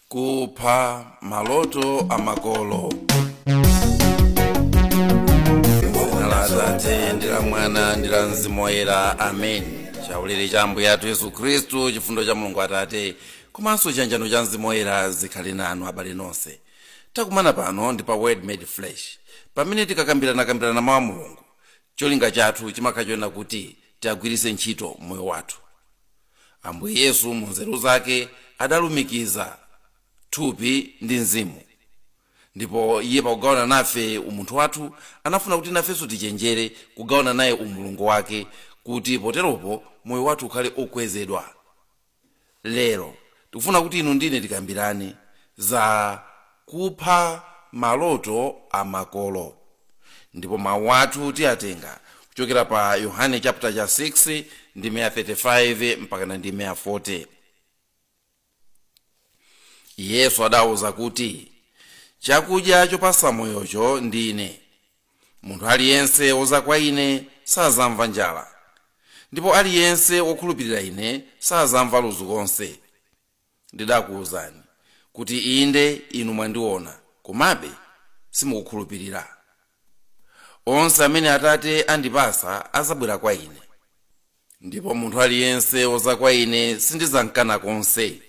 Kupha maloto amakolo. Dzina la Atate ndi la Mwana ndi la Mzimu Woyera, amen. Chaulere cha Ambuye athu Yesu Khristu, chifundo cha Mulungu Atate komanso chiyanjano cha Mzimu Woyera zikhale nanu abale nonse. Takumana pano ndi pa Word Made Flesh, pamene tikakambirana mawu a Mulungu. Cholinga chathu chimakhala chonena kuti tiagwiritse ntchito moyo wathu. Ambuye Yesu mu nzeru zake adalumikiza thupi ndi mzimu, ndipo iye pakugawana nafe umunthu wathu anafuna kuti nafenso tichenjere kugawana naye umulungu wake, kuti poteropo moyo wathu ukhale okwezedwa. Lero tikufuna kuti inu ndine tikambirane za kupha maloto amakolo, ndipo mawu athu tiyatenga kuchokera pa Yohane chapter cha 6 ndi 35 mpaka ndi 40. Yesu adawuza kuti, chakudya chopasa moyocho ndine. Munthu aliyense woza kwa ine sazamva njala, ndipo aliyense wokhulupirira ine sazamva ludzu konse. Ndidakuwuzani kuti inde inu mwandiona, komabe simukukhulupirira. Onse amene Atate andipasa azabwera kwa ine, ndipo munthu aliyense woza kwa ine sindizamkana konse.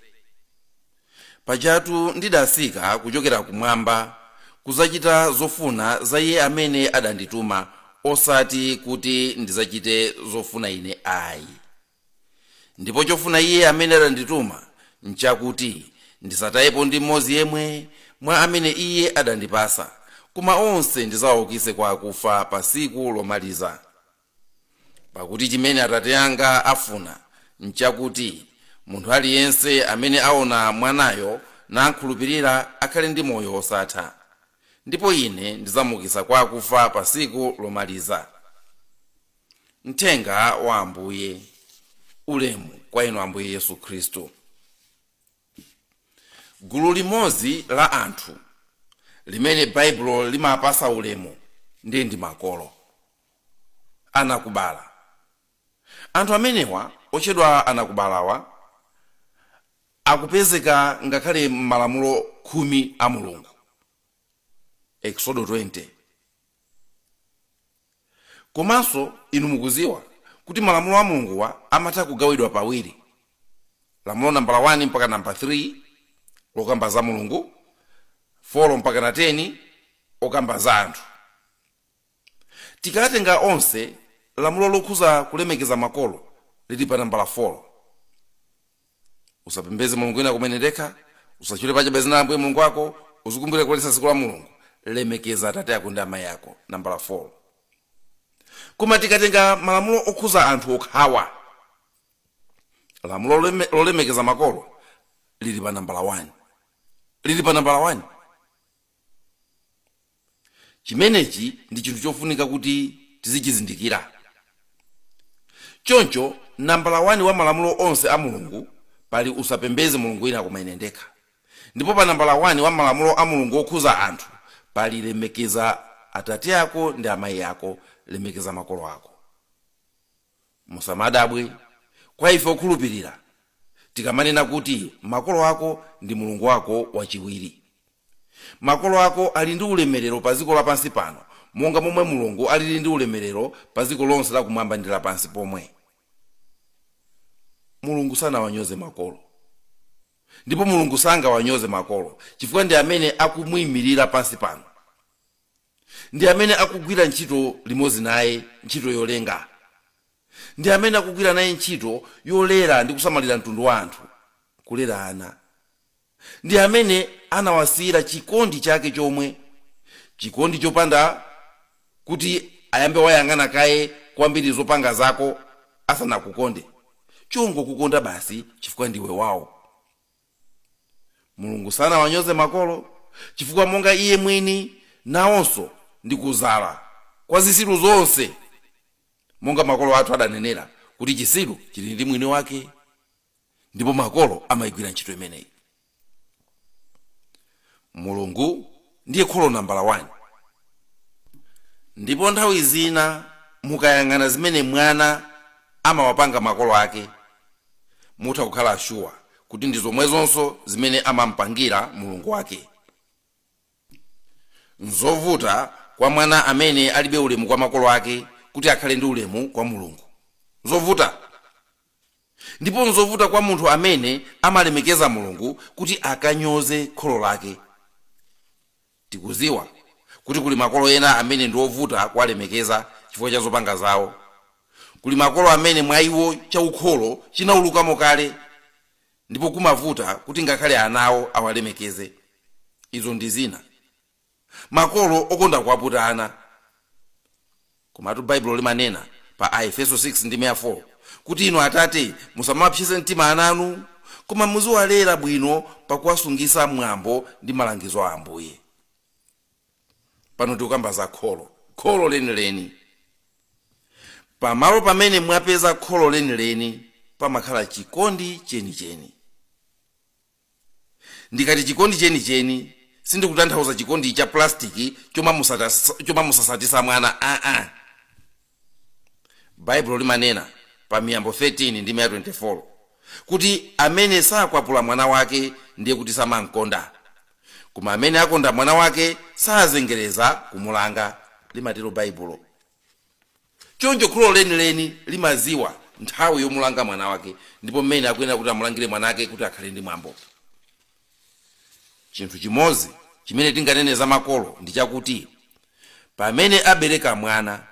Pajatu ndidasika kuchokera kumwamba kuzachita zofuna za iye amene adandituma, osati kuti ndizachite zofuna ine ayi. Ndipo chofuna iye amene adandituma nchakuti ndisatayepo ndi mmodzi yemwe mwa amene iye adandipasa, koma onse ndizawaukitse kwa akufa pa tsiku lomaliza. Pakuti chimene Atate anga afuna nchakuti munthu aliyense amene aona mwanayo nankhulupirira akhale ndi moyo wosatha, ndipo ine ndidzamuukitsa kwa akufa pa tsiku lomaliza. Mthenga wa Ambuye. Ulemu kwa inu Ambuye Yesu Khristu. Gulu limodzi la anthu limene Baibulo limapasa ulemu ndiye ndi makolo, anakubala. Anthu amenewa otchedwa anakubalawa akupezeka ngakhale m'malamulo 10 a Mulungu, Exodo 20. Komanso inu mukuziwa kuti malamulo a Mulunguwa amatha kugawidwa pawiri: lamulo nambala 1 mpaka namba 3 lokamba za Mulungu, 4 mpaka na 10 okamba za anthu. Tikatenga onse, lamulo lokhuza kulemekeza makolo lili pa nambala 4. Usapembeze mulungu wina kumene ndekha, usachule pachabe zina la Ambuye Mulungu wako, uzikumbukire kuletsa tsiku la Mulungu, lemekeza atate ako ndi amayi ako, nambala 4. Koma tikatenga malamulo okhuza anthu okhawa, lamulo lolemekeza makolo lili pa nambala 1, lili pa nambala 1. Chimenechi ndi chinthu chofunika kuti tizichizindikira. Choncho nambala 1 wa malamulo onse a Mulungu pali usapembeze mulungu wina koma ine ndekha, ndipo pa nambala 1 wa malamulo a Mulungu okhuza anthu pali lemekeza atate ako ndi amayi ako, lemekeza makolo ako. Musamadabwe kwa ife okhulupirira tikamanena kuti makolo ako ndi mulungu wako wachiwiri. Makolo ako ali ndi ulemerero pa dziko lapansi pano monga momwe Mulungu alili ndi ulemerero pa dziko lonse lakumwamba ndi lapansi pomwe. Mulungu sanawanyoze makolo, ndipo Mulungu sangawanyoze makolo, chifukwa ndi amene akumuyimirira pansi pano, ndi amene akugwira ntchito limodzi naye ntchito yolenga, ndi amene akugwira naye ntchito yolera ndi kusamalira mtundu wa anthu, kulera ana, ndi amene anawasiyira chikondi chake chomwe, chikondi chopanda kuti ayambe wayang'ana kaye kwambiri zopanga zako asanakukonde, chongokukonda basi chifukwa ndiwe wawo. Mulungu sanawanyoze makolo, chifukwa monga iye mwini nawonso ndi kuzala kwa zisilu zonse, monga makolo athu adanenera kuti chisilu chili ndi mwini wake, ndipo makolo amayigwira ntchito imeneyi. Mulungu ndiye kholo nambala 1. Ndipo nthawi zina mukayang'ana zimene mwana amawapanga makolo ake, mutha kukhala sure kuti ndi zomwezonso zimene amampangira Mulungu wake. Nzovuta kwa mwana amene alibe ulemu kwa makolo ake kuti akhale ndi ulemu kwa Mulungu. Nzovuta. Ndipo nzovuta kwa munthu amene amalemekeza Mulungu kuti akanyoze kholo lake. Tikuziwa kuti kuli makolo ena amene ndi ovuta kuwalemekeza chifukwa cha zopanga zawo. Kuli makolo amene mwa iwo chaukholo chinawulukamo kale, ndipo kumavuta kuti ngakhale anawo awalemekeze. Izo ndi zina. Makolo okonda kuwaputa ana. Komatu Baibulo limanena pa Aefeso 6 ndi 4 kuti inu atate musamapsise mtima ana anu, koma muziwalera bwino pakuwasungisa mwambo ndi malangizo a Ambuye. Pano tikukamba za kholo, kholo lenileni. Pamalo pamene mwapeza kholo lenileni pamakhala chikondi chenicheni. Ndikati chikondi chenicheni sindikutanthauza chikondi cha plastiki chomamusasatisa mwana. Baibulo limanena pa Miyambo 13 ndi 24 kuti amene sakwapula mwana wake ndiye kuti samankonda, koma amene akonda mwana wake sazengereza kumulanga, limatero Baibulo. Choncho kholo lenileni limaziwa nthawi yomulanga mwana wake ndipo mmene akuyenera kuti amulangire mwana wake kuti akhale ndi mwambo. Chinthu chimodzi chimene tinganene za makolo ndi chakuti pamene abereka mwana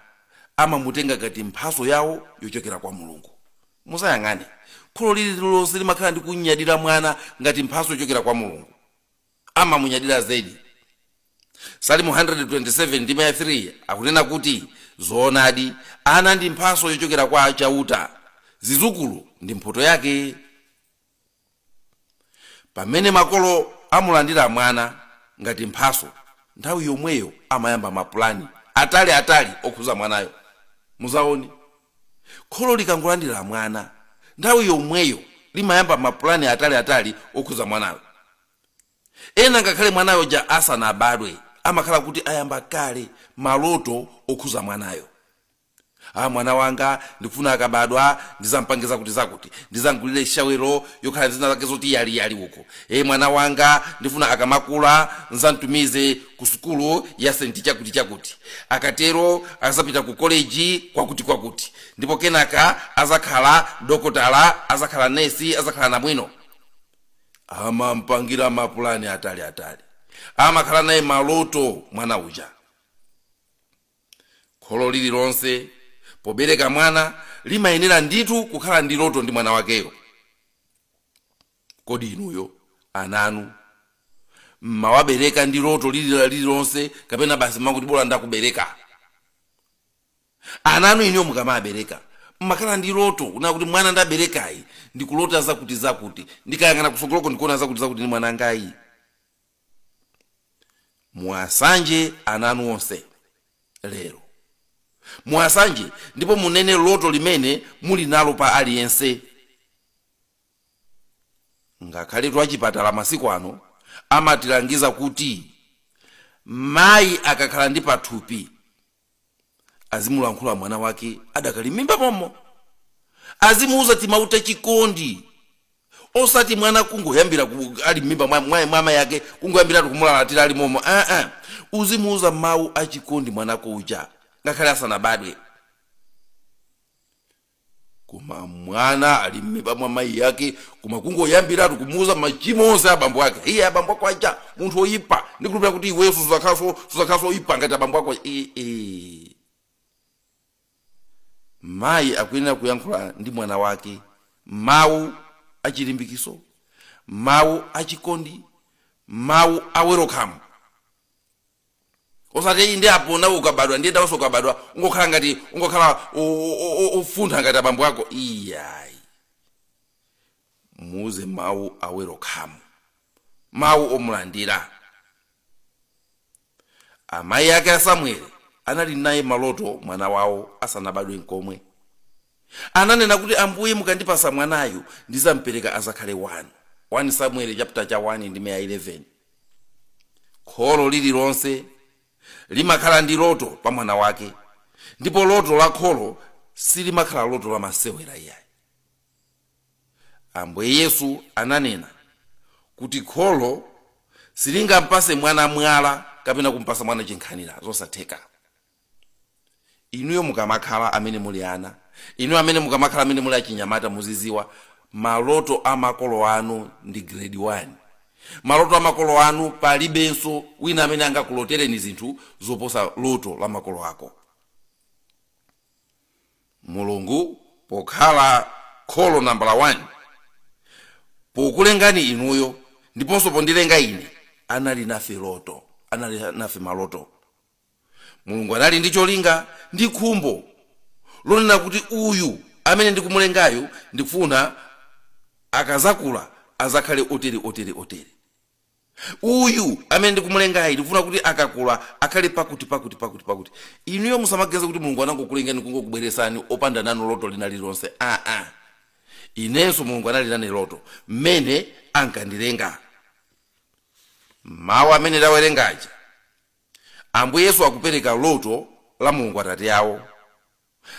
amamutenga ngati mphaso yawo yochokera kwa Mulungu. Musayang'ane, kholo lililonse limakhala ndi kunyadira mwana ngati mphaso yochokera kwa Mulungu, amamunyadira zedi. Salimu 127 ndi 3 akunena kuti zoonadi ana ndi mphaso yochokera kwa Chauta, zizukulu ndi mphoto yake. Pamene makolo amulandira mwana ngati mphaso, nthawi yomweyo amayamba mapulani atali atali okhuza mwanayo. Muzaone, kholo likangolandira mwana nthawi yomweyo limayamba mapulani atali atali okhuza mwanayo. Ena ngakhale mwanayo ja asanabadwe amakhala kuti ayamba kale maloto okhuza mwanayo. Mwana wanga ndikufuna akabadwa ndizampangiza kuti zakuti, ndizangulire shawero yokhala zina zake zoti yali uko. Mwana wanga ndifuna akamakula nzantumize ku sukulu ya senti chakuti chakuti, akatero azapita ku college kwakuti kwakuti, ndipo kenaka azakhala dokotala, azakhala nesi, azakhala namwino. Amampangira mapulani atali atali, amakhala naye maloto mwana uja. Kholo lililonse pobereka mwana limayenera ndithu kukhala ndi loto ndi mwana wakeyo. Kodi inuyo ananu mmawabereka ndi loto lililonse kapena basi makuti bola ndakubereka? Ananu inuyo mukamabereka mmakhala ndi loto kuna kuti mwana ndaberekayi ndikulota zakuti zakuti, ndikayang'ana kusogoloko ndikuona zakuti zakuti ndi mwana angayi. Muwasanje ananu onse lero, muwasanje ndipo munene loto limene muli nalo pa aliyense. Ngakhale twachipatala masiku ano amatilangiza kuti mayi akakhala ndi pathupi azimulankhula mwana wake adakali mimba momo, azimuuza timauta chikondi, osati mwana kungoyambira ali mimba mwa mayi ake kungoyambira kumulalatira ali momo. Uzimuuza mawu achikondi mwanako uja ngakhale asanabadwe. Koma mwana ali mimba mwa mayi yake koma kungoyambiratu kumuuza machimo onse abambo ake. Iye abambo ako aja munthu oyipa, ndikulupira kuti iweyo suzakhaso oyipa ngati abambo ako. Mayi akuyenera kuyankhula ndi mwana wake mawu achilimbikiso, mawu achikondi, mawu a welcome. Osati ndi apo nawe ukabadwa ndiye ndawenso ukabadwa ungokhala ngati ungokhala ufuntha ngati abambo ako. Iyayi, muuze mawu a welcome, mawu omulandira. Amayi ake a Samueli anali naye maloto mwana wawo asanabadwe nkomwe. Ananena kuti Ambuye mukandipasa mwanayu ndizampereka azakhale wanu. 1 Samuel chapter cha 1 ndi 11. Kholo lililonse limakhala ndi loto pa mwana wake, ndipo loto la kholo silimakhala loto la masewera iyayi. Ambuye Yesu ananena kuti kholo silingampase mwana mwala kapena kumpasa mwana chinkhanira, zosatheka. Inuyo mukamakhala amene muli ana, inuyo amene mukamakhala amene muli achinyamata, muziziwa maloto a makolo anu ndi grade 1. Maloto a makolo anu palibenso wina amene angakulotereni zinthu zoposa loto la makolo ako. Mulungu pokhala kholo nambala 1, pokulengani inuyo ndiponso pondilenga ine, anali nafe loto, anali nafe maloto. Mulungu anali ndi cholinga ndi khumbo lonena kuti uyu amene ndikumulengayo ndikufuna akazakula azakhale otere otere otere. Uyu amene ndikumulengayi ndikufuna kuti akakula akhale pakuti pakuti pakuti pakuti. Inuyo musamageza kuti Mulungu anangokulengani kungokubweresani opanda nanu loto lina lililonse. Aa, inenso Mulungu anali nane loto mmene ankandilenga. Mawu amene tawerengaja, Ambuye Yesu akupereka loto la Mulungu Atate awo,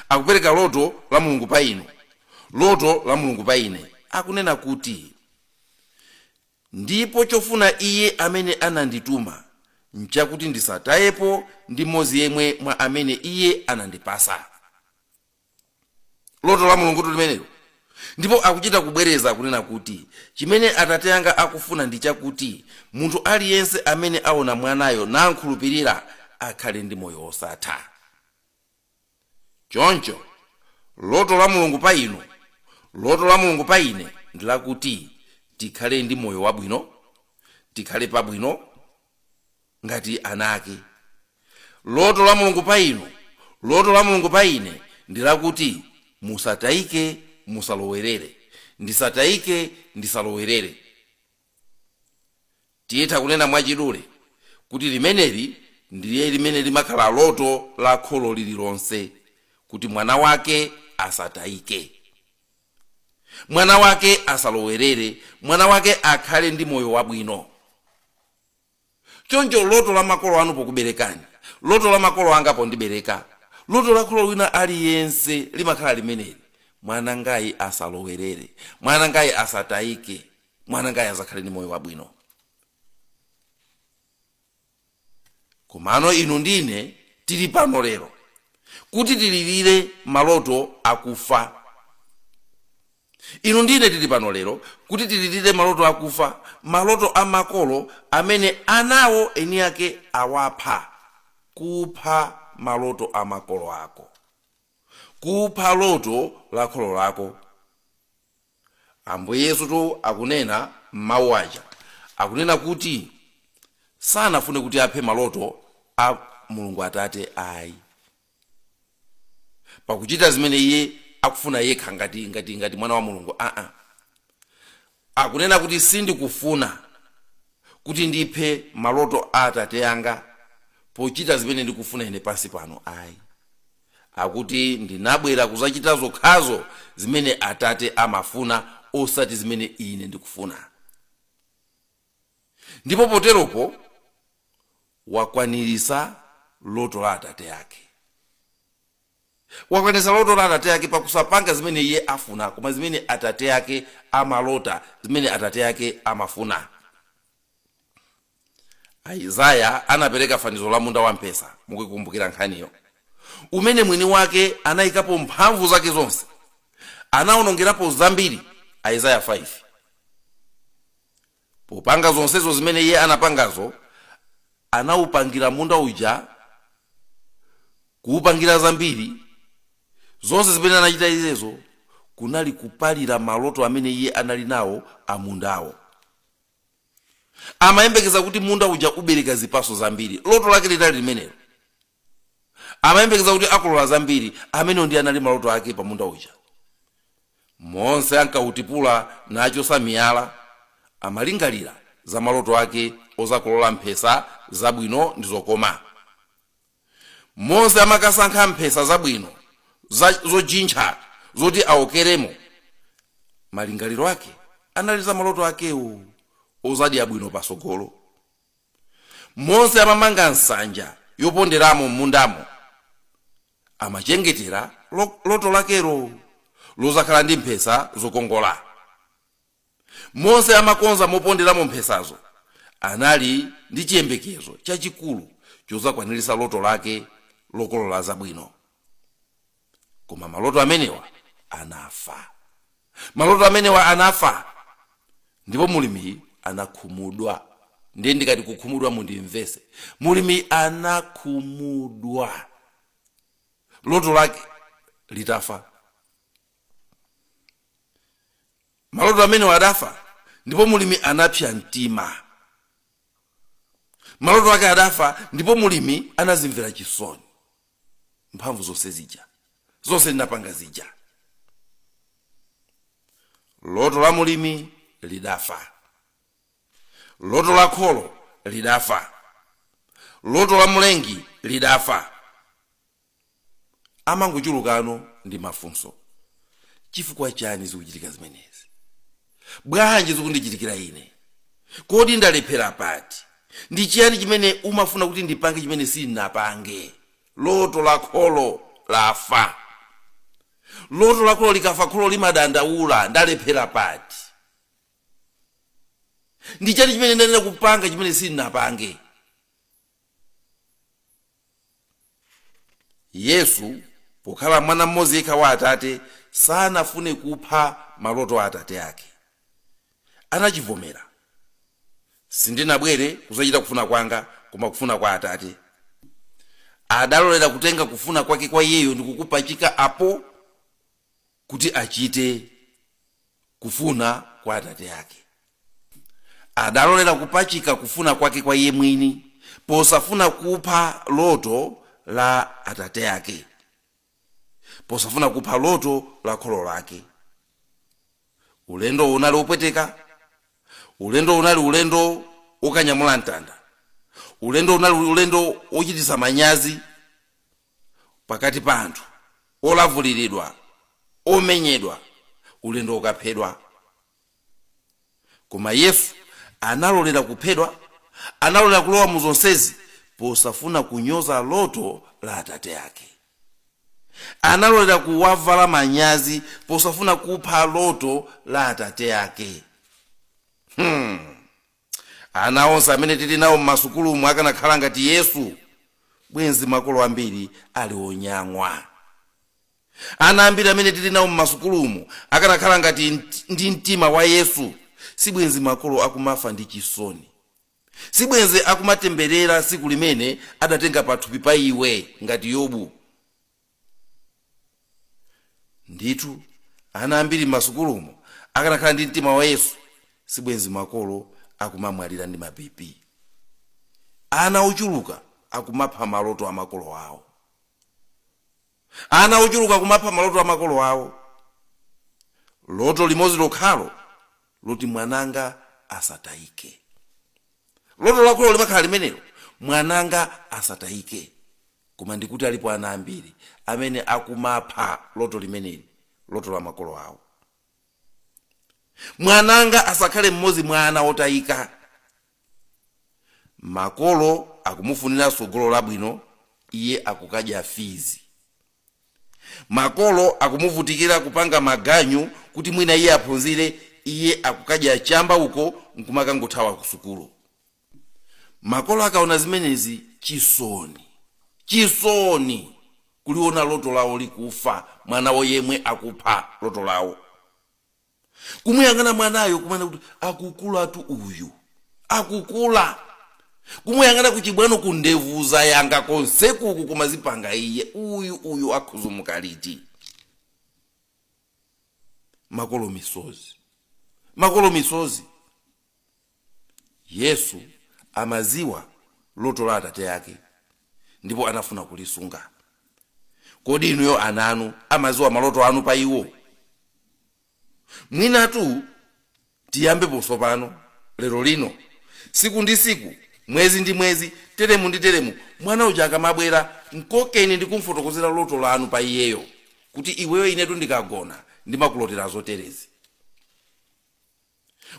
akupereka loto la Mulungu pa inu, loto la Mulungu pa ine. Akunena kuti ndipo chofuna iye amene anandituma nchakuti ndisatayepo ndi mmodzi yemwe mwa amene iye anandipasa. Loto la Mulungu limenelo. Ndipo akuchita kubwereza kunena kuti chimene Atate anga akufuna ndi chakuti munthu aliyense amene aona mwanayo nankhulupirira akhale ndi moyo wosatha. Choncho loto la Mulungu pa inu, loto la Mulungu pa ine ndi lakuti tikhale ndi moyo wabwino, tikhale pabwino ngati ana ake. Loto la Mulungu pa inu, loto la Mulungu pa ine ndi lakuti musatayike, musalowerere, ndisatayike, ndisalowerere. Titha kunena mwachidule kuti limeneli ndiye limene limakhala loto la kholo lililonse, kuti mwana wake asatayike, mwana wake asalowerere, mwana wake akhale ndi moyo wabwino. Choncho loto la makolo anu pokuberekani, loto la makolo anga pondibereka, loto la kholo wina aliyense limakhala limeneli: mwana ngayi asalowerere, mwana ngayi asatayike, mwana ngayi azakhale ndi moyo wabwino. Komano inu ndine tili pano lero kuti tililire maloto akufa. Inu ndine tili pano lero kuti tililire maloto akufa, maloto a makolo amene anawo eni ake awapha. Kupha maloto a makolo ako, kupha loto la kholo lako. Ambuye Yesu tu akunena m'mawu aja, akunena kuti sanafune kuti aphe maloto a Mulungu Atate ayi, pakuchita zimene iye akufuna yekha ngati mwana wa Mulungu. Aa, akunena kuti sindikufuna kuti ndiphe maloto a Atate anga pochita zimene ndikufuna ine pansi pano ayi. Akuti ndinabwera kuzachita zokhazo zimene Atate amafuna, osati zimene ine ndikufuna. Ndipo poteropo wakwanirisa loto la Atate ake, wakwanirisa loto la Atate ake pakusapanga zimene iye afuna, koma zimene Atate ake amalota, zimene Atate ake amafuna. Isaya anapereka fanizo la munda wamphesa, mukuikumbukira nkhaniyo, umene mwini wake anayikapo mphamvu zake zonse, anawonongerapo zambiri. Isaya 5. Popanga zonsezo zimene iye anapangazo, anawupangira munda uja, kuwupangira zambiri. Zonse zimene anachita izezo kunali kupalira maloto amene iye anali nawo amundawo. Amayembekeza kuti munda uja ubereka zipaso zambiri, loto lake linali limenelo. Amayembekeza kuti akolola zambiri, amenewo ndi anali maloto ake pa munda uja. Monse ankawutipula nachosa miyala, amalingalira za maloto ake ozakolola mphesa zabwino ndi zokoma. Monse amakasankha mphesa zabwino zojintcha zoti awokeremo, malingaliro ake anali za maloto akewo ozadya bwino pasogolo. Monse amamanga nsanja yoponderamo m'mundamo, amachengetera loto lakelo lozakhala ndi mphesa zokongola. Monse amakonza moponderamo mphesazo, anali ndi chiyembekezo chachikulu chozakwanirisa loto lake lokolola zabwino. Koma maloto amenewa anafa. Maloto amenewa anafa, ndipo mulimi anakhumudwa. Ndiye ndikati kukhumudwa mundimvese, mulimi anakhumudwa loto lake litafa. Maloto amenewa adafa, ndipo mulimi anapsa mtima. Maloto ake adafa, ndipo mulimi anazimvera chisoni. Mphamvu zonse zija, zonse ndinapanga zija. Loto la mulimi lidafa, loto la kholo lidafa, loto la mulengi lidafa. Amangochulukano ndi mafunso: chifukwa chani zikuchitika zimenezi? Bwanji zikundichitikira ine? Kodi ndalephera pati? Ndi chiyani chimene umafuna kuti ndipange chimene sindinapange? Loto la kholo lafa. Loto la kholo likafa, kholo limadandaula: ndalephera pati? Ndi chani chimene ndanena kupanga chimene sindinapange? Yesu pokhala mwana mmodzi yekha wa Atate sanafune kupha maloto a Atate ake. Anachivomera: sindinabwere kuzachita kufuna kwanga, koma kufuna kwa Atate. Adalolera kutenga kufuna kwake kwa iyeyo ndi kukupachika apo kuti achite kufuna kwa Atate ake. Adalolera kupachika kufuna kwake kwa iye mwini posafuna kupha loto la Atate ake, posafuna kupha loto la kholo lake. Ulendo unali wopweteka, ulendo unali ulendo wokanyamula mtanda, ulendo unali ulendo wochititsa manyazi pakati pa anthu, olavuliridwa, omenyedwa, ulendo wokaphedwa. Koma Yesu analolera kuphedwa, analolera kulowa mu zonsezi posafuna kunyoza loto la Atate ake. Analolera kuwavala manyazi posafuna kupha loto la Atate ake. Ana onse amene tili nawo m'masukulumu akanakhala ngati Yesu, bwenzi makolo ambiri ali onyang'wa. Ana ambiri amene tili nawo m'masukulumu akanakhala ngati ndi mtima wa Yesu, sibwenzi makolo akumafa ndi chisoni, sibwenzi akumatemberera siku limene adatenga pathupi pa iwe ngati Yobu. Ndithu ana ambiri m'masukulumu akanakhala ndi mtima wa Yesu, sibwenzi makolo akumamwalira ndi mapipi. Ana ochuluka akumapha maloto a makolo awo. Ana ochuluka akumapha maloto a makolo awo. Loto limodzi lokhalo loti mwananga asatayike. Loto lakholo limakhala limenelo, mwananga asatayike. Koma ndikuti alipo ana ambiri amene akumapha loto limeneli, loto la makolo awo. Mwananga asakhale mmodzi mwa ana otayika. Makolo akumufunira tsogolo labwino, iye akukadya fizi. Makolo akumuvutikira kupanga maganyu kuti mwina iye aphunzire, iye akukadya chamba uko nkumakangothawa kusukulu. Makolo akaona zimenezi, chisoni, chisoni kuliona loto lawo likufa, mwana woyemwe akupha loto lawo. Kumuyang'ana mwanayo kumene kuti akukula tu uyu, akukula. Kumuyang'ana kuchibwano kundevuza yanga konsekuku kumazipanga iye uyu, uyu akhuzumuka liti? Makolo misozi, makolo misozi. Yesu amaziwa loto la Atate ake ndipo anafuna kulisunga. Kodi inuyo ana anu amaziwa maloto anu pa iwo? Mwinatu tiyambe posopano lero lino, siku ndi siku, mwezi ndi mwezi, teremu ndi teremu, mwana uja akamabwera nkokeni ndi kumfotokozera loto lanu pa iyeyo, kuti iweyo inetu ndikagona ndimakulotera zoterezi.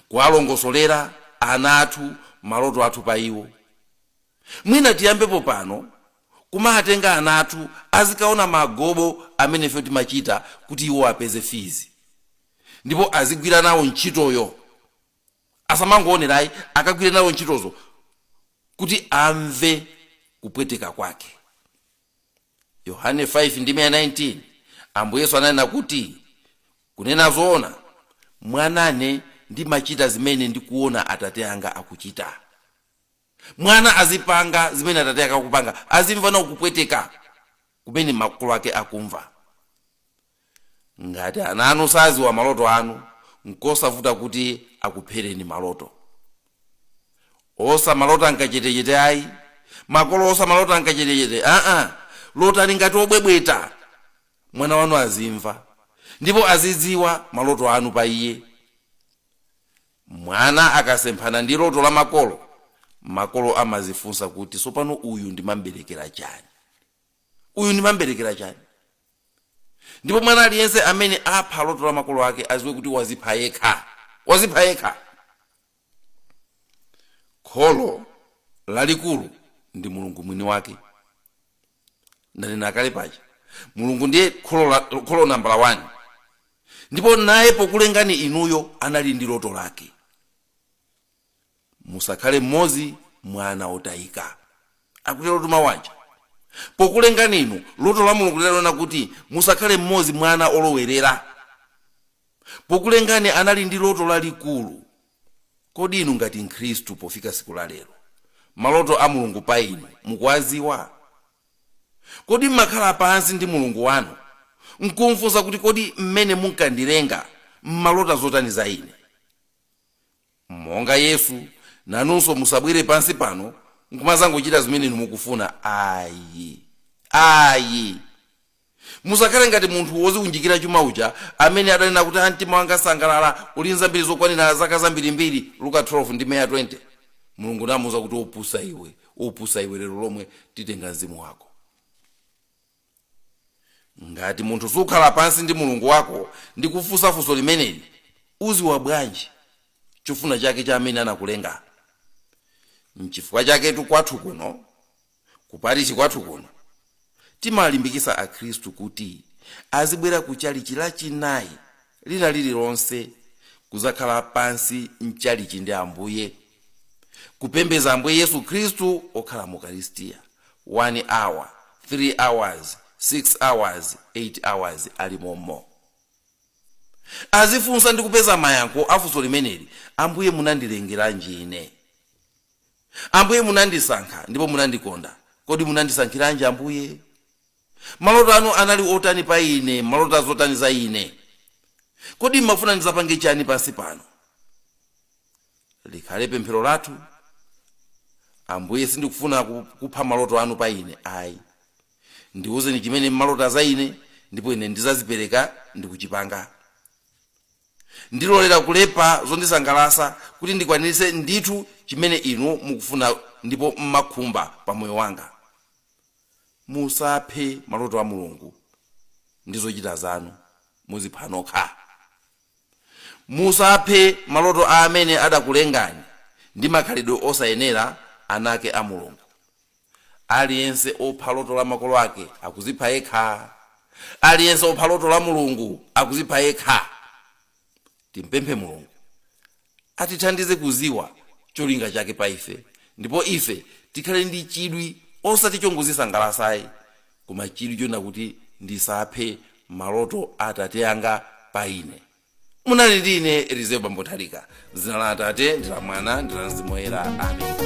Kuwalongosolera ana athu maloto athu pa iwo. Mwina tiyambepo pano kumatenga ana athu azikaona magobo amene ife timachita kuti iwo apeze fizi, ndipo azigwira nawo ntchitoyo. Asamangoonerayi, akagwire nawo ntchitozo kuti amve kupweteka kwake. Yohane 5 ndime ya 19, Ambuye Yesu ananena kuti, kunena zoona, mwanane ndimachita zimene ndikuona Atate anga akuchita. Mwana azipanga zimene Atate ake akupanga, azimva nawo kupweteka kumene makolo ake akumva. Ngati ana anu saziwa maloto anu, nkosavuta kuti akuphereni maloto. Osamalota nkachetechete ayi, makolo osamalota nkachetechete. Aa, lotani ngati obwebweta, mwana wanu azimva ndipo azidziwa maloto anu pa iye. Mwana akasemphana ndi loto la makolo, makolo amazifunsa kuti, sopano uyu ndimamberekera chani? Uyu ndimamberekera chani? Ndipo mwana aliyense amene apha loto la makolo ake aziwe kuti wazipha yekha, wazipha yekha. Kholo lalikulu ndi Mulungu mwini wake. Ndanena kale paja, Mulungu ndiye kholo nambala 1, ndipo naye pokulengani inuyo anali ndi loto lake. Musakhale mmodzi mwana otayika, akutero tumawanja. Pokulengani inu, loto la Mulungu linalona kuti musakhale mmodzi mwana olowerera. Pokulengani anali ndi loto lalikulu. Kodi inu ngati Mkhristu pofika siku la lero, maloto a Mulungu pa inu mukuwaziwa? Kodi mmakhala pansi ndi Mulungu wanu nkumfunsa kuti, kodi mmene munkandilenga mmalota zotani za ine? Monga Yesu, nanunso musabwere pansi pano nkumazangochita zimene inu mukufuna. Ayi, ayi, musakhale ngati munthu woziunjikira chuma uja amene adanena kuti, mtima wanga sangalala, uli nzambiri zokwanira zaka zambirimbiri, Luka 12 ndi 20. Mulungu namuwuza kuti, opusa iwe, opusa iwe, lero lomwe titenga mzimu wako. Ngati munthu sukhala pansi ndi Mulungu wako ndi kufunsa funso limeneli, uziwa bwanji chofuna chake cha amene anakulenga? Nchifukwa chaketu kwathu kuno kuparishi kwathu kuno timalimbikisa Akhristu kuti azibwera ku chalichi lachinayi lina lililonse kuzakhala pansi mchalichi ndi Ambuye, kupembeza Ambuye Yesu Khristu okhala mu Ukaristiya 1 hour, 3 hours, 6 hours, 8 hours ali mommo, azifunsa ndi kupeza mayankho afunso limeneli: Ambuye, munandilengeranji ine? Ambuye, munandisankha ndipo munandikonda, kodi munandisankhiranji? Ambuye, maloto anu anali otani pa ine? Maloto azotani za ine? Kodi mmafuna ndizapange chani pansi pano? Likhale pemphero lathu: Ambuye, sindikufuna kupha maloto anu pa ine ayi. Ndiwuzeni chimene mmalota za ine, ndipo ine ndizazipereka ndikuchipanga. Ndilolera kulepa zondisangalasa kuti ndikwaniritse ndithu chimene inu mukufuna ndipo mmakhumba pa moyo wanga. Musaphe maloto a Mulungu ndi zochita zanu, muzipha nokha. Musaphe maloto a amene adakulengani ndi makhalidwe osayenera anake a Mulungu. Aliyense opha loto la makolo ake akuzipha yekha. Aliyense opha loto la Mulungu akuzipha yekha. Timpemphe Mulungu atithandize kuziwa cholinga chake pa ife, ndipo ife tikhale ndi chidwi, osati chongozisangalasayi, koma chidwi chona kuti ndisaphe maloto a Atate anga pa ine. Munali ndi ine Eliseo Bambo Nthalika. Dzina la Atate ndi la Mwana ndi la Mzimu Woyera, amen.